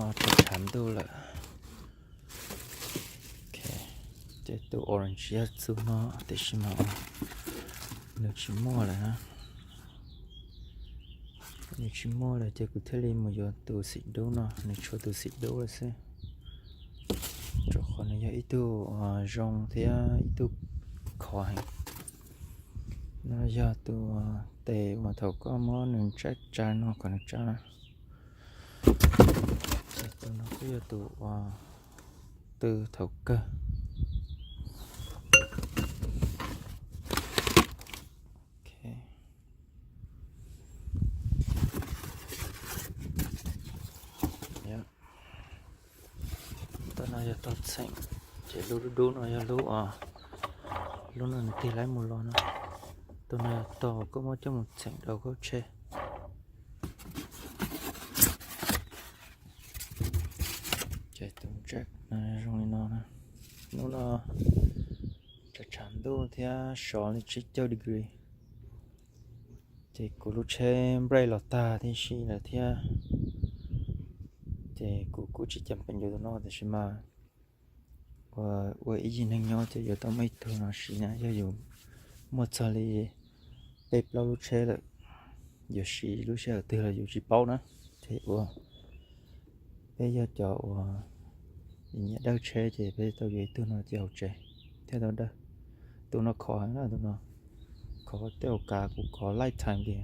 Tshav tshav ntuj lawm. Ces tus orange yog txuj no, tiam sis mas nws tsis muaj lawm na. Nws tsis muaj lawm ces kuv thiaj li mus yuav tus xim dub no, nws tshuav tus xim dub lawm xwb. Rau qhov nws yog ib tug zoo thiab ib tug khov heev. No yog tus tes uas thaum koj muab nws tsa tsa no kom nws tsa na. Ces tus no kuj yog tus uas tw thaum kawg. Tus no yog tog txheem, ces lub dub dub no yog lub, lub no nws tig laib mus los no. Tus no yog tog koj muab coj mus txheem rau koj tsheb. Ces tus jack no zoo li no na. Hnub no tshav tshav ntuj thiab sov li tsib caug degree. Ces kuv lub tsheb brake los tag tib si lawm thiab. Ces kuv kuj tsis cam peem yuav tus no tiam sis mas ua ib yig neeg nyob ces yuav tau muaj ib tug no siv na. Yog yus muaj txog li peb plaub lub tsheb lawm, yuav siv lub sij hawm twg los yus tsis paub na. Ces ua peb yog cov uas nyiam dawb tsheb ces peb tau yuav ib tug no cia hauv tsev thiaj tau dawb. Tus no khov heev na, tus no khov tej uas kav kuv khov lifetime li.